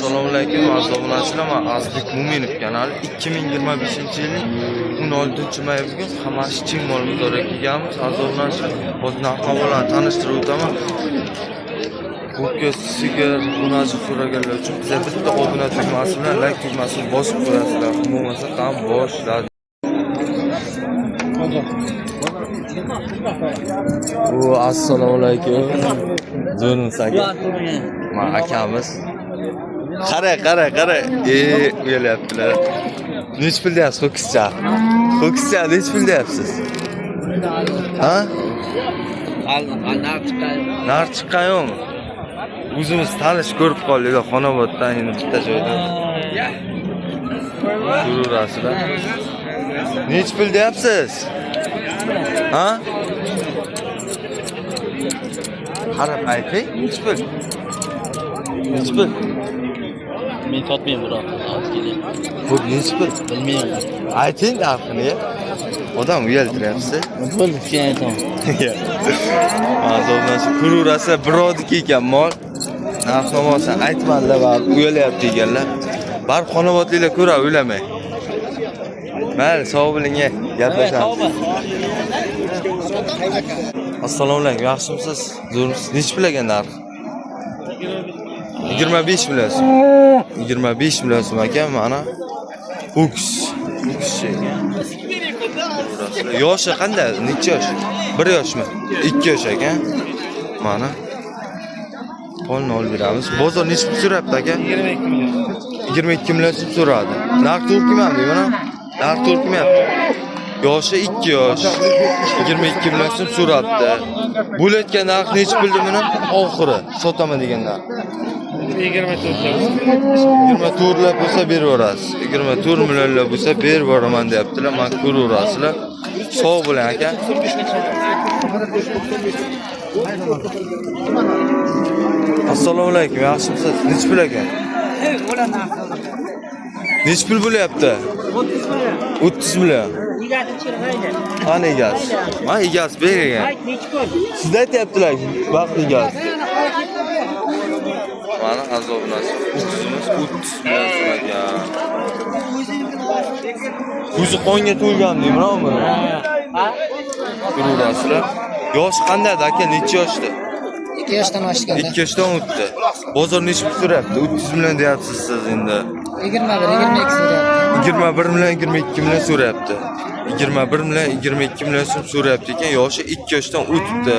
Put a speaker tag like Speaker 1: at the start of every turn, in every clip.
Speaker 1: Assalomu alaykum aziz obunachilar, man Azizbek Mo'minov kanali. 2025-yilning 16-may bugun Qamashi Chimol bozoriga kelganmiz. Aziz obunachilar, hozir narx-navolarni tanishtirib o'taman. Ho'kiz, sigir, obunachi so'raganlar uchun biza bitta obuna tugmasi bilan like tugmasini bosib qo'yasizlar. Bo'lmasa ham boshladi. U assalomu alaykum. Zo'rmisiz aka? Ma akamiz. Qara, qara, qara. Uyalyaptilar. Nech pul deyapsiz ho'kizcha? Ho'kizcha nech pul deyapsiz? Ha? Narx chiqqan yo'qmi? O'zimiz tanish ko'rib qoldik Xonoboddan endi bitta joydan. Ko'raverasizlar. Nech pul deyapsiz? Ha? Qarab ayting, nech pul? Nech pul?
Speaker 2: Men sotmayman biroq. Hozir keling.
Speaker 1: Xo'p, nech pul?
Speaker 2: Bilmayman.
Speaker 1: Ayting narxini. Odam uyaltiryapsiz.
Speaker 2: Bo'ldi, keyin aytaman.
Speaker 1: Azoblansa ko'raverasizlar, birovniki ekan mol. Narx navosini aytmadilar, baribir uyalyapti ekanlar. Baribir xonobodliklar ko'radi, o'ylamang. Mayli, sog' bo'ling, gaplashamiz. Assalomu alaykum, yaxshimisiz? Zo'rmisiz? Nech pul ekan narx? 25 million so'm. 25 million so'm ekan, mana ho'kiz. Ho'kizcha ekan. Yoshi qanday? Necha yosh? 1 yoshmi? 2 yosh ekan. Mana. Polni olib beramiz. Bozor necha pul so'rayapti aka?
Speaker 2: 22 million.
Speaker 1: 22 million so'm so'radi. Narx to'g'ri kelmayapti, mana. Narx to'g'ri kelmayapti. Yoshi 2 yosh. 22 million so'm so'rabdi. Bo'layotgan narx necha pul buni? Oxiri sotaman degan narx.
Speaker 2: 24
Speaker 1: 24 lab bo'lsa berib yuborasiz. 24 millionlab bo'lsa berib yuboraman deyaptilar. Mana ko'raverasizlar. Sog' bo'ling aka. Assalomu alaykum, yaxshimisiz? Necha pul ekan? Necha pul bo'lyapti? 30 million. Qani egasi? Mana egasi bergan. Siz aytyaptilar, vaqt egasi. Mana azobnasi o'tkizimiz 30 million so'm ekan. Ko'zi qonga to'lgan deymi buni? Ko'raverasizlar. Yoshi qanday aka? Necha yoshda?
Speaker 3: 2 yoshdan oshganda.
Speaker 1: 2 yoshdan o'tdi. Bozor necha pul so'rayapti? 30 million deyapsiz siz endi.
Speaker 3: 21, 22 so'rayapti.
Speaker 1: 21 million, 22 million so'rayapti. 21 million, 22 million so'm so'rayapti ekan. Yoshi 2 yoshdan o'tibdi.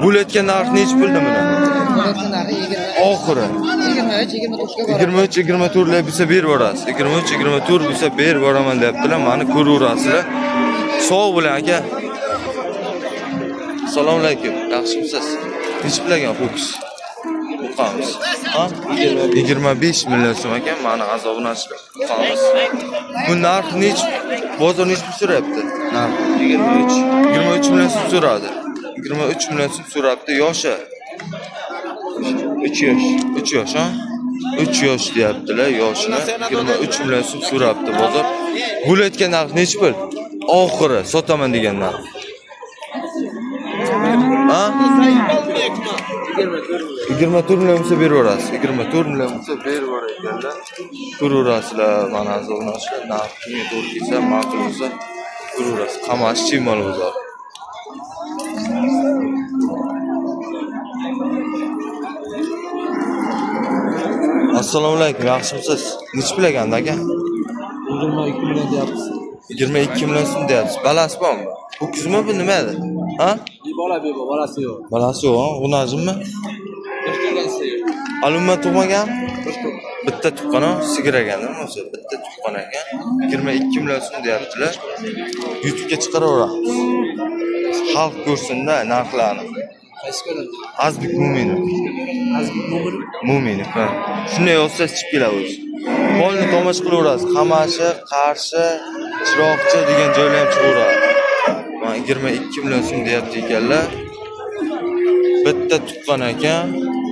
Speaker 1: Bo'layotgan narx necha puldi buni?
Speaker 3: Bo'layotgan narxi 20,
Speaker 1: Oxiri.
Speaker 3: 23, 24 ga boradi.
Speaker 1: 23, 24 lar bo'lsa berib yuborasiz. 23, 24 bo'lsa berib yuboraman deyaptilar. Mani ko'raverasizlar. Sog' bo'ling aka. Assalomu alaykum. Yaxshimisiz? Necha pul ekan ho'kiz? Buqamiz. Ha? 25 million so'm ekan. Mani azobunachlar. Buqamiz. Bu narx nech? Bozor necha pul so'rayapti? Narx 23. 23 million so'm so'radi. 23 million so'm so'rabdi. Yoshi 3 yosh. 3 yosh, ha? 3 yosh deyaptilar yoshini. 23 million so'm so'rabdi bozor. Bo'layotgan narx necha pul? Oxiri sotaman degan narx. Ha? 24 million bo'lsa beraverasiz. 24 million bo'lsa beraverar ekanlar. Ko'raverasizlar, mana aziz obunachilar, narx kimga to'g'ri kelsa, ma'qul bo'lsa ko'raverasiz. Qamash Chimol bozori. Assalomu alaykum, yaxshimisiz? Necha pul ekan aka?
Speaker 2: 22 million deyapsiz.
Speaker 1: 22 million so'm deyapsiz. Balasi bormi? Ho'kizmi bu nima edi? Ha?
Speaker 2: Bola bebo, bolasi yo'q.
Speaker 1: Balasi yo'q, ha? G'unajimmi?
Speaker 2: Bir tug'ansi yo'q.
Speaker 1: Alumma tug'magan? Bitta tuqqan, ha? Sigir ekan, nima o'zi? Bitta tuqqan ekan. 22 million so'm deyaptilar. YouTube'ga chiqaraveramiz. Xalq ko'rsin-da narxlarni.
Speaker 2: Qaysi kanal?
Speaker 1: Azbek Mo'minov.
Speaker 2: Azbek Mo'minov.
Speaker 1: Mo'minov, ha. Shunday yozsa chiqib keladi o'zi. Molni tomosha qilaverasiz. Qamashi, Qarshi, Chiroqchi degan joylar ham chiqaveradi. Mana 22 million so'm deyapti ekanlar. Bitta tuqqan ekan,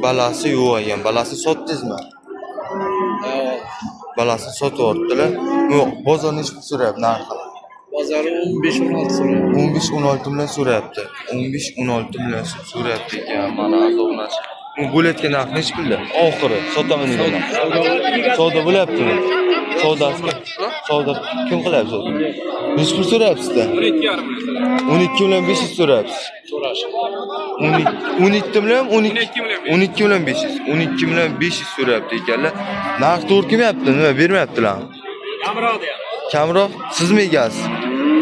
Speaker 1: balasi yo'q ekan. Balasi sotdingizmi?
Speaker 2: Yo'q.
Speaker 1: Balasini sotib yuboribdilar. Yo'q, bozor necha pul so'rayapti narxi?
Speaker 2: Bozori 15 16 so'rayapti.
Speaker 1: 15-16 million so'rayapti. 15-16 million so'm so'rayapti ekan. Mana azobnachi. Bu bo'layotgan narx nechi pulda? Oxiri sotaman degan narx. Savdo bo'lyaptimi? Savdasi savdo kim qilyapti savdo? Nechi pul so'rayapsiz-da? 12 million 500 so'rayapsiz.
Speaker 2: So'rash.
Speaker 1: 12 million 12 12 million 500. 12 million 500 so'rayapti ekanlar. Narx to'g'ri kelmayapti, nima bermayaptilar?
Speaker 2: Kamroq deyapti.
Speaker 1: Kamroq sizmi egasiz?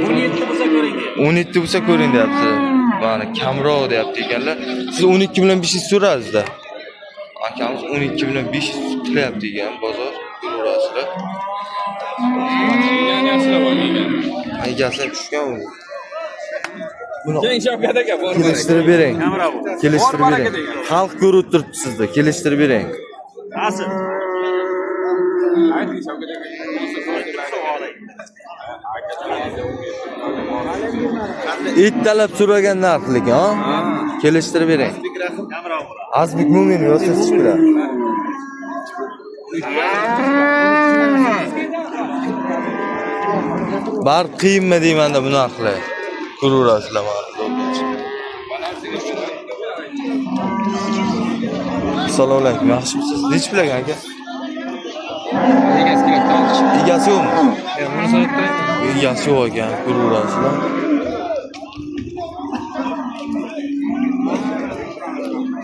Speaker 2: 17 bo'lsa ko'ring deyapti.
Speaker 1: 17 bo'lsa ko'ring deyapti. Mana kamroq deyapti ekanlar. Siz 12 million 500 so'radingizda. Akamiz 12 million 500 qilyapti ekan bozor ko'raverasizlar. Egasi ham tushgan u. Buni
Speaker 2: Keng Shavkat aka bor.
Speaker 1: kelishtirib bering.
Speaker 2: Kamroq.
Speaker 1: Kelishtirib
Speaker 2: Bor baraka
Speaker 1: bering.
Speaker 2: degan.
Speaker 1: Xalq ko'rib turibdi sizni. Kelishtirib bering.
Speaker 2: Asl. Ayting Shavkat aka.
Speaker 1: Ertalab so'ragan narx lekin, ha? Kelishtirib bering.
Speaker 2: Kamroq bo'ladi.
Speaker 1: Azbek Mo'minov yozsa chiqadi. Bar qiyinmi deymanda bu narxlar. Ko'raverasizlar mana. Assalomu alaykum. Yaxshimisiz? Nechi pul ekan aka?
Speaker 2: Egasi kerak, tolish.
Speaker 1: Egasi yo'qmi?
Speaker 2: Buni so'rab turing.
Speaker 1: Egasi yo'q ekan, ko'raverasizlar.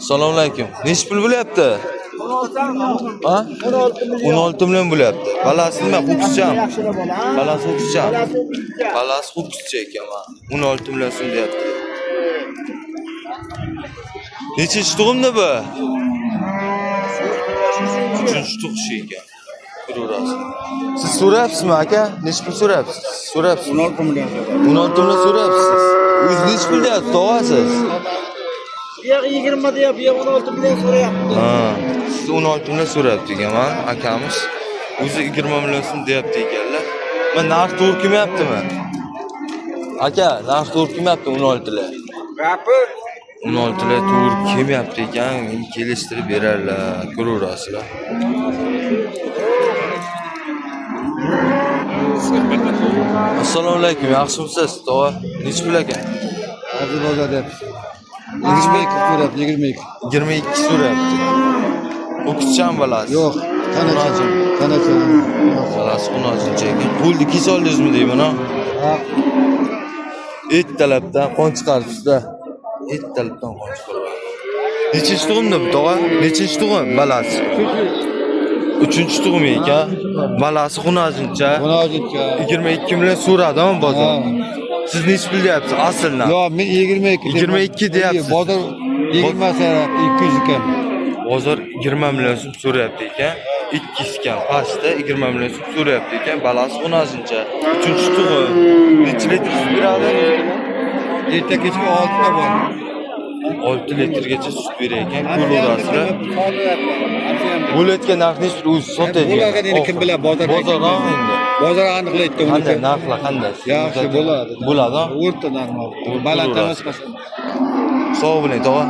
Speaker 1: Assalomu alaykum. Nechi pul bo'lyapti? Ha? 16 million bo'lyapti. Balasi nima? Ho'kizchami? Balasi ho'kizchami? Balasi ho'kizcha ekan, mana. 16 million so'm deyapti. Nechinchi tug'imdi bu? Uchinchi tug'ishi ekan. Ko'raverasiz. Siz so'rayapsizmi aka? Nechi pul so'rayapsiz? So'rayapsiz.
Speaker 2: 16 million.
Speaker 1: 16 million so'rayapsiz. O'zi nechi pul deyapsiz, tog'asiz?
Speaker 3: Bu yoq 20 deyapti, bu yoq 16 million so'rayapti.
Speaker 1: Ha, siz 16 million so'rayapti ekan, akamiz. O'zi 20 million so'm deyapti ekanlar. Men narx to'g'ri kelmayaptimi? Aka, narx to'g'ri kelmayapti 16 lar.
Speaker 2: Gapir.
Speaker 1: 16 lar to'g'ri kelmayapti ekan, kelishtirib berarlar, ko'raverasizlar. Assalomu alaykum, yaxshimisiz? Tog'a, nechi pul ekan?
Speaker 2: Hozir bozor deyapti. 22 so'rayapti, 22.
Speaker 1: 22 so'rayapti. Ho'kizchami balasi?
Speaker 2: Yo'q, tanacha. Tanacha.
Speaker 1: Balasi 16 ekan. Qo'lni kesa oldingizmi deyman, ha?
Speaker 2: Ha.
Speaker 1: Ertalabdan qon chiqaribsiz-da. Ertalabdan qon chiqarib. Nechinchi tug'imdi bu tog'a? Nechinchi tug'im balasi? Uchinchi tug'im ekan. Balasi xunazincha.
Speaker 2: 16.
Speaker 1: 22 million so'radimi bozor? Siz nechi pul deyapsiz asl narx?
Speaker 2: Yo'q, men 22.
Speaker 1: 22 deyapsiz.
Speaker 2: Bozor 20 so'rayapti, 200 ekan.
Speaker 1: Bozor 20 million so'm so'rayapti ekan. Ikkisi ekan pastda 20 million so'm so'rayapti ekan. Balasi xunazincha. Uchinchi tug'im. Necha litr sut beradi?
Speaker 2: Erta kechki 6 ta bor.
Speaker 1: 6 litrgacha sut berar ekan. Ko'raverasizlar. Bo'layotgan narx nechi pul o'zi sotadigan?
Speaker 2: Bo'ladi endi kim biladi, bozor
Speaker 1: Bozor ha endi.
Speaker 2: Bozor aniqlaydi uni.
Speaker 1: Qanday narxlar qanday?
Speaker 2: Yaxshi bo'ladi.
Speaker 1: Bo'ladi.
Speaker 2: O'rta narx. Baland emas past.
Speaker 1: Sog' bo'ling, tog'a.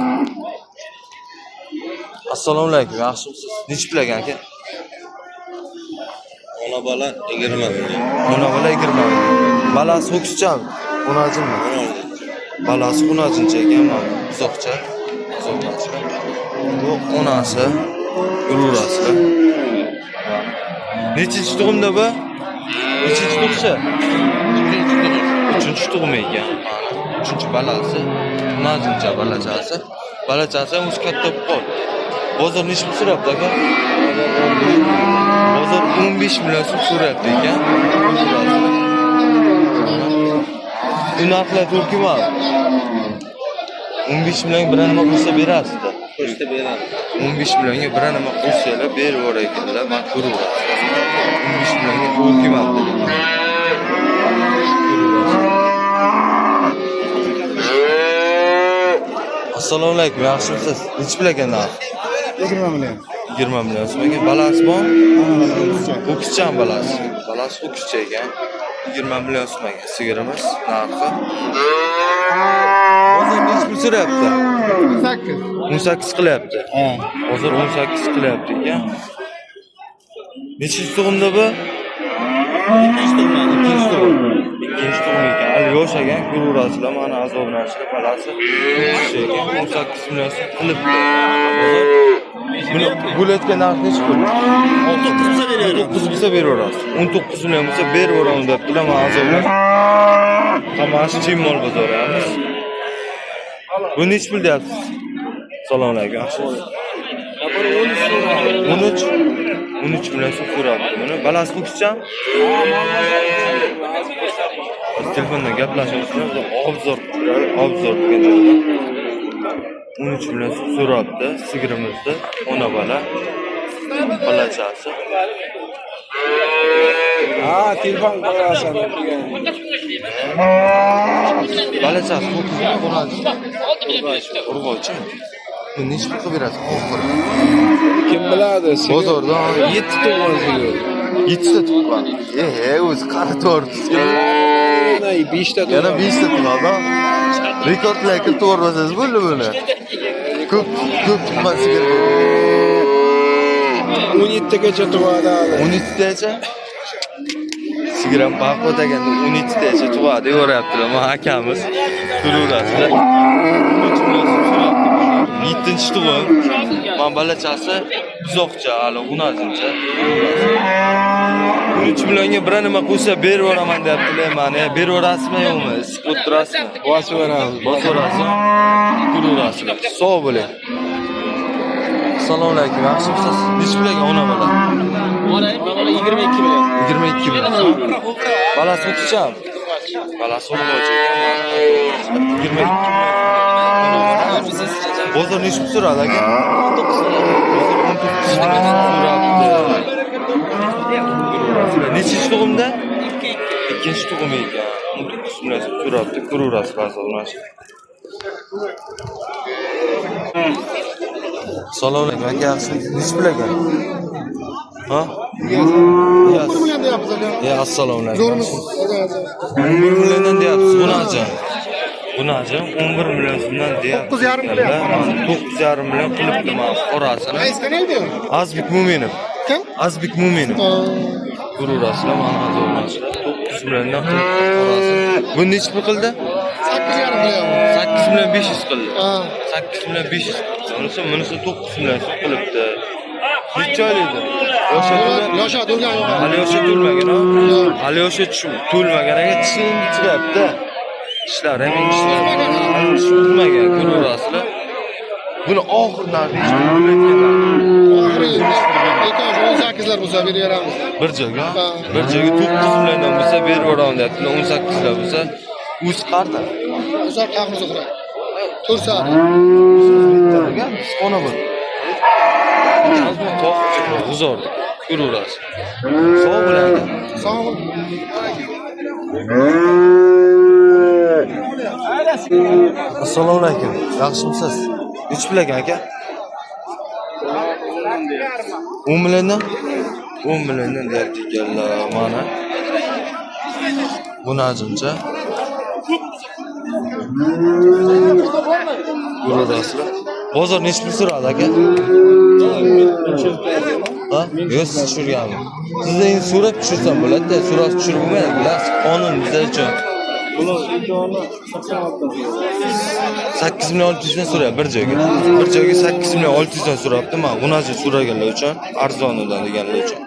Speaker 1: Assalomu alaykum, yaxshimisiz? Nechi pul ekan aka?
Speaker 4: Ona bola 20 million.
Speaker 1: Ona bola 20 million. Balasi ho'kizchami? Xunajinmi? Balasi xunajincha ekan, mana buzoqcha. Buzoqcha. Bu onasi, ururasi. Nechinchi tug'imda bu? Nechinchi tug'ishi? Uchinchi tug'im ekan. Mana uchinchi balasi. Xunajincha balachasi. Balachasi ham o'zi katta bo'lib qoldi. Bozor nechi pul so'rayapti aka? Bozor 15 million so'm so'rayapti ekan. Bu narxlar to'g'ri kelmadi. 15 millionga bir nima qo'shsa berasizda.
Speaker 4: Qo'shsa beramiz.
Speaker 1: 15 millionga bir nima qo'shsalar berib yuborar ekanlar, man ko'raverasiz. 15 millionga to'g'ri kelmabdi lekin. Ko'raverasiz. Assalomu alaykum, yaxshimisiz? Nechi pul ekan narx?
Speaker 2: 20 million.
Speaker 1: 20 million so'm ekan. Balasi bormi? Ho'kizchami balasi? Balasi ho'kizcha ekan. 20 million so'm ekan sigirimiz narxi. Hozir nechi pul so'rayapti?
Speaker 2: 18.
Speaker 1: 18 qilyapti.
Speaker 2: Ha.
Speaker 1: Hozir 18 qilyapti ekan. Nechinchi tug'imda bu?
Speaker 4: Ikkinchi tug'ma.
Speaker 1: Ikkinchi tug'im. Ikkinchi tug'im ekan. Hali yosh ekan, ko'raverasizlar, mana azoblanishlar balasi. Ho'kiz ekan, 18 million so'm qilibdi. Bozor. Buni bo'layotgan narx nechi pul?
Speaker 4: 19 bo'lsa beraveramiz.
Speaker 1: 19 bo'lsa beraverasiz. 19 million bo'lsa beraveramiz debdilar, mana azoblar. Hammasi Chimol bozorimiz. Bu nechi pul deyapsiz? Assalomu alaykum. Yaxshi. 13 13 million so'm so'rabdi. Buni balasi ho'kizchami? Hozir telefondan gaplashamiz. Obzor, Obzor degan joyda. 13 million so'm so'rabdi sigirimizni, ona bola. Bolachasi.
Speaker 2: Ha, telefon qo'yasan.
Speaker 1: Balachasi ho'kizmi, urg'ochimi? Urg'ochimi? Bu nechi pul qilib berasiz oxiri?
Speaker 2: Kim biladi?
Speaker 1: Bozorda
Speaker 2: 7 tug'an sigir.
Speaker 1: 7 ta tuqqan. E, o'zi qara to'g'ri.
Speaker 2: Yana 5 ta
Speaker 1: Yana 5 ta tug'adi. Rekordlar qilib to'g'rilasangiz bo'ldi buni. Ko'p ko'p tuqqan sigir.
Speaker 2: 17 tagacha tug'adi hali.
Speaker 1: 12 tacha sigir ham baquvvat ekanda 12 tacha tug'adi deyaveraptilar. Mana akamiz ko'raverasizlar. 7 tug'im. Mana balachasi buzoqcha hali g'unazincha. 13 millionga bir nima qo'ysa berib yuboraman deyaptilar mani. Berib yuborasizmi yo'qmi? Isib o'tirasizmi?
Speaker 2: Bosib yuboramiz.
Speaker 1: Bosib yuborasizmi? Ko'raverasizlar. Sog' bo'ling. Assalomu alaykum. Yaxshimisiz? Nechi pul ekan ona bola?
Speaker 3: 22 million.
Speaker 1: 22 million. Balasi o'qichami? Balasi urg'ochi ekan. 22 million. Bozor nechi pul so'radi aka? Bozor 19 million so'rabdi. Nechinchi tug'imda? Ikkinchi tug'im ekan. 19 million so'm so'rabdi. Ko'raverasiz ba'zi ular. Assalomu alaykum aka, yaxshimisiz? Nechi pul ekan? Ha? Yes.
Speaker 2: million deyapmiz aka.
Speaker 1: Ya assalomu alaykum.
Speaker 2: Zo'rimiz.
Speaker 1: 11 milliondan deyapsiz, bunachi. Bunachi 11 million so'mdan deyapsiz.
Speaker 2: 9,5 million.
Speaker 1: 9,5 million qilibdi mana qorasini.
Speaker 2: Qanday bu?
Speaker 1: Azbek Mo'minov.
Speaker 2: Kim?
Speaker 1: Azbek Mo'minov. Ko'raverasizlar, mana azoblanishlar. 9 milliondan qilibdi qorasini. Bu nechi pul qildi?
Speaker 2: 8,5 million.
Speaker 1: 8 million 500 qildi.
Speaker 2: Ha.
Speaker 1: 8 million 500 qildi. Unisi bunisi 9 million so'm qilibdi. Necha oylik? Yoshi
Speaker 2: Yoshi to'lgan yo'q.
Speaker 1: Hali yoshi to'lmagan, ha? Hali yoshi to'lmagan aka, tishi endi chiqyapti. Tishlari ham endi chiqyapti. Hali tishi o'tmagan, ko'raverasizlar. Buni oxir narxi nechi pul aytganlar?
Speaker 2: Oxiri 18 lar bo'lsa beraveramiz.
Speaker 1: Bir joyga, bir joyga 9 milliondan bo'lsa berib yuboraman deyaptilar, 18 lar bo'lsa, o'zi qarda.
Speaker 2: Uzoq Tahir Zuhra. 4 soat.
Speaker 1: Bitta biz xona bor. Ozmi toq g'uzordik. Ko'raverasiz. Sog' bo'ling aka.
Speaker 2: Sog' bo'ling.
Speaker 1: Assalomu alaykum. Yaxshimisiz? Nechi pul ekan aka? 10 milliondan? 10 milliondan deyapti ekanlar mana. Bu najimcha. Ko'raverasizlar. Bozor nechi pul so'radi aka? Ha? Yo'q, siz tushirganmi? Sizda endi surat tushirsam bo'ladi-da, surat tushirib bo'lmaydi, bilasiz, qonun bizlar uchun. 8 million 600 dan so'rayapti bir joyga. Bir joyga 8 million 600 dan so'rabdi. Men g'unachi so'raganlar uchun, arzonidan deganlar uchun.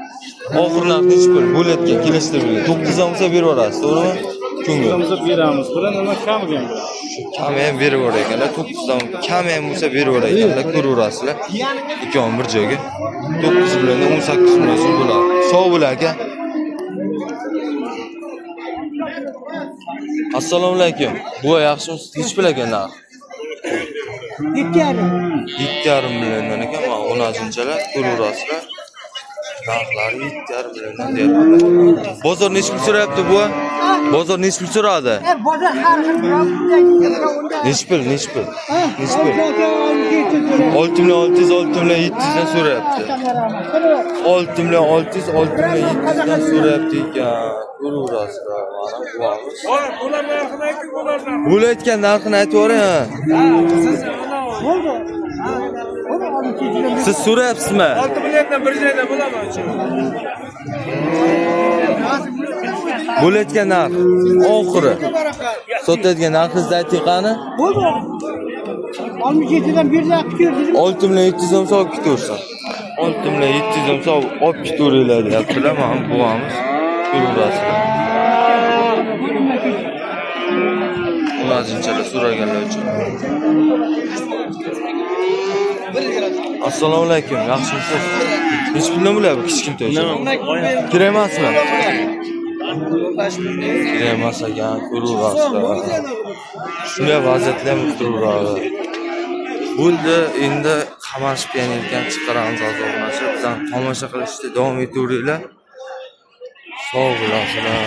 Speaker 1: Oxir narx nechi pul? Bo'layotgan kelishtirilgan. 9 dan bo'lsa berib yuborasiz, to'g'rimi? Ko'ngil.
Speaker 3: Bo'lsa beramiz. Buni nima kamiga ham beramiz.
Speaker 1: Kami ham berib yuborar ekanlar. 9 dan kami ham bo'lsa berib yuborar ekanlar. Ko'raverasizlar. Ikkovini bir joyga. 9 milliondan 18 million so'm bo'ladi. Sog' bo'ling aka. Assalomu alaykum. Buva yaxshimisiz? Nechi pul ekan narx? 7,5 milliondan ekan. Mana o'nazinchalar ko'raverasizlar. Narxlari 7,5 milliondan deyapti. Bozor nechi pul so'rayapti buva? Bozor nechi pul so'radi?
Speaker 5: Bozor har xil birov unday birov unday.
Speaker 1: Nechi pul? Nechi pul? Nechi pul?
Speaker 5: 6
Speaker 1: 6 million 600, 6 million 700 dan so'rayapti. 6 million 600, 6 million 700 dan so'rayapti ekan. Ko'raverasizlar mana buvamiz. Bo'layotgan narxini aytib yuboring. Ha. Siz so'rayapsizmi?
Speaker 3: 6 milliondan bir joyda bo'ladimi?
Speaker 1: Bo'layotgan narx oxiri. Sotayotgan narxingizni ayting qani?
Speaker 5: Bo'ldi. 67 dan bersa kutaver dedim.
Speaker 1: 6 million 700 ming so'm kutaversin. 6 million 700 ming so'm olib kutaveringlar deyaptilar. Mana buvamiz ko'raverasizlar. Ilojinchalar so'raganlar uchun. Assalomu alaykum, yaxshimisiz? Necha puldan bo'lyapti bu kichkintoycha? Kerak emasmi? Kerak emas ekan, ko'raverasizlar. Shunday vaziyatlar ham turaveradi. Bo'ldi, endi Qamash pianerkani chiqaramiz hozir. Bizani tomosha qilishda davom etaveringlar. Sog' bo'lasizlar.